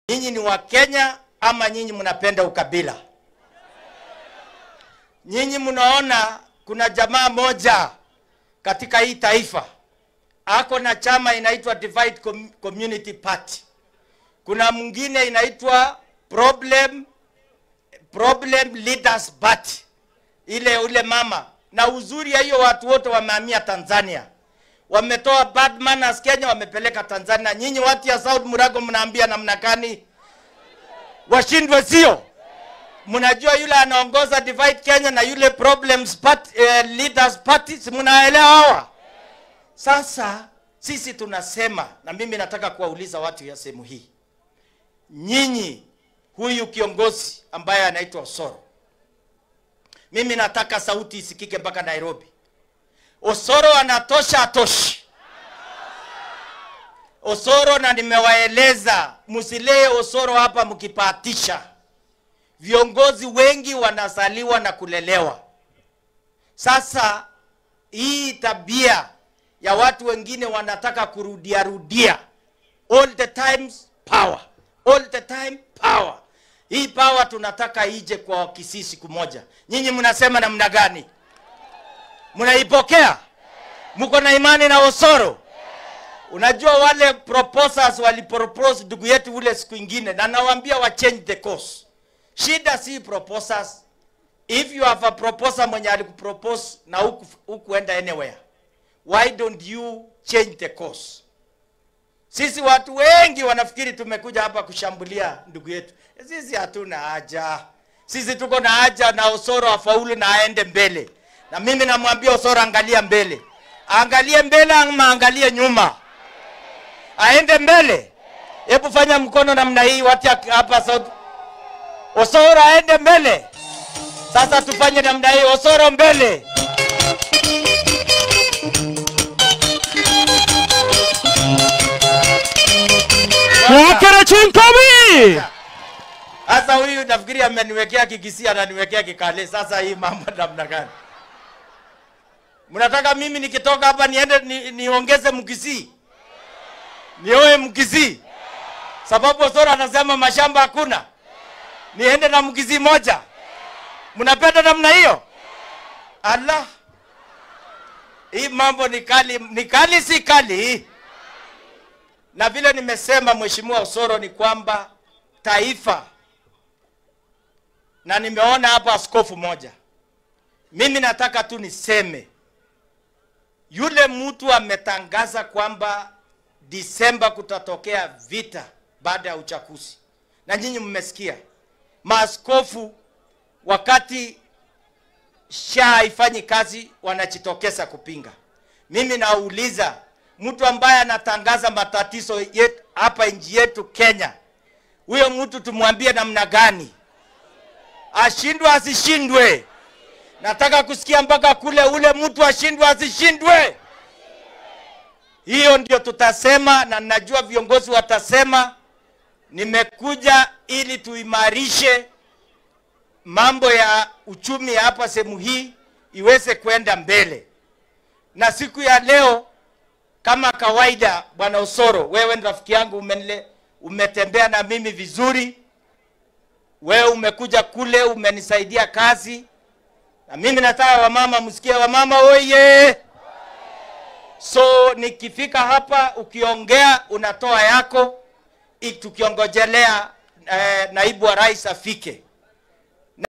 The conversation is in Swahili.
Nyinyi ni wa Kenya ama nyinyi mnapenda ukabila? Nyinyi mnaona kuna jamaa moja katika hii taifa ako na chama inaitwa Divide Community Party. Kuna mwingine inaitwa Problem Leaders Party. Ile ule mama. Na uzuri ya hiyo watu wote wamehamia Tanzania. Wametoa bad manners Kenya, wamepeleka Tanzania. Nyinyi watu ya South Murago mnaambia namna gani? Washindwe sio? Mnajua yule anaongoza Divide Kenya na yule Problems Party, Leaders Party, si mnaelewa hawa? Sasa sisi tunasema, na mimi nataka kuwauliza watu ya sehemu hii. Nyinyi, huyu kiongozi ambaye anaitwa Osoro, mimi nataka sauti isikike mpaka Nairobi. Osoro anatosha atoshi? Osoro, na nimewaeleza, msilee Osoro hapa mkipatisha. Viongozi wengi wanazaliwa na kulelewa. Sasa hii tabia ya watu wengine wanataka kurudia rudia. All the times power. All the time power. Hii power tunataka ije kwa Kisii siku moja. Nyinyi mnasema namna gani? Mnaipokea? Mko na imani na Osoro? Unajua wale proposers walipropose ndugu yetu ule siku ingine, na nawaambia wa change the course. Shida si proposers. If you have a proposer mwenye alikupropose na hukuenda anywhere, why don't you change the course? Sisi watu wengi wanafikiri tumekuja hapa kushambulia ndugu yetu. Sisi hatuna haja. Sisi tuko na haja na Osoro afaulu na aende mbele. Na mimi namwambia Osoro angalia mbele. Angalie mbele ama angalie nyuma? Aende mbele. Hebu fanya mkono namna hii watu hapa South. Osoro aende mbele. Sasa tufanye namna hii, Osoro mbele. Sasa huyu nafikiri ameniwekea Kikisii, ananiwekea Kikale. Sasa hii mambo namna gani? Mnataka mimi nikitoka hapa niende niongeze Mkisii? Nioe Mkisii? Sababu Osoro anasema mashamba hakuna. Niende na Mkisii moja. Mnapenda namna hiyo? Allah. Hii mambo ni kali, ni kali si kali. Na vile nimesema Mheshimiwa Osoro ni kwamba taifa, na nimeona hapa askofu moja. Mimi nataka tu niseme, yule mtu ametangaza kwamba Disemba kutatokea vita baada ya uchaguzi. Na nyinyi mmesikia. Maaskofu wakati SHA haifanyi kazi wanajitokeza kupinga. Mimi nauliza, mtu ambaye anatangaza matatizo yetu hapa nchi yetu Kenya, huyo mtu tumwambie namna gani? Ashindwe asishindwe? Nataka kusikia mpaka kule ule mtu ashindwe asishindwe. Hiyo ndio tutasema, na najua viongozi watasema. Nimekuja ili tuimarishe mambo ya uchumi hapa sehemu hii iweze kwenda mbele. Na siku ya leo kama kawaida, Bwana Osoro, wewe ni rafiki yangu, umetembea na mimi vizuri. Wewe umekuja kule umenisaidia kazi. Na mimi nataka wamama msikie, wamama oye. So nikifika hapa ukiongea unatoa yako, tukiongojelea naibu wa rais afike.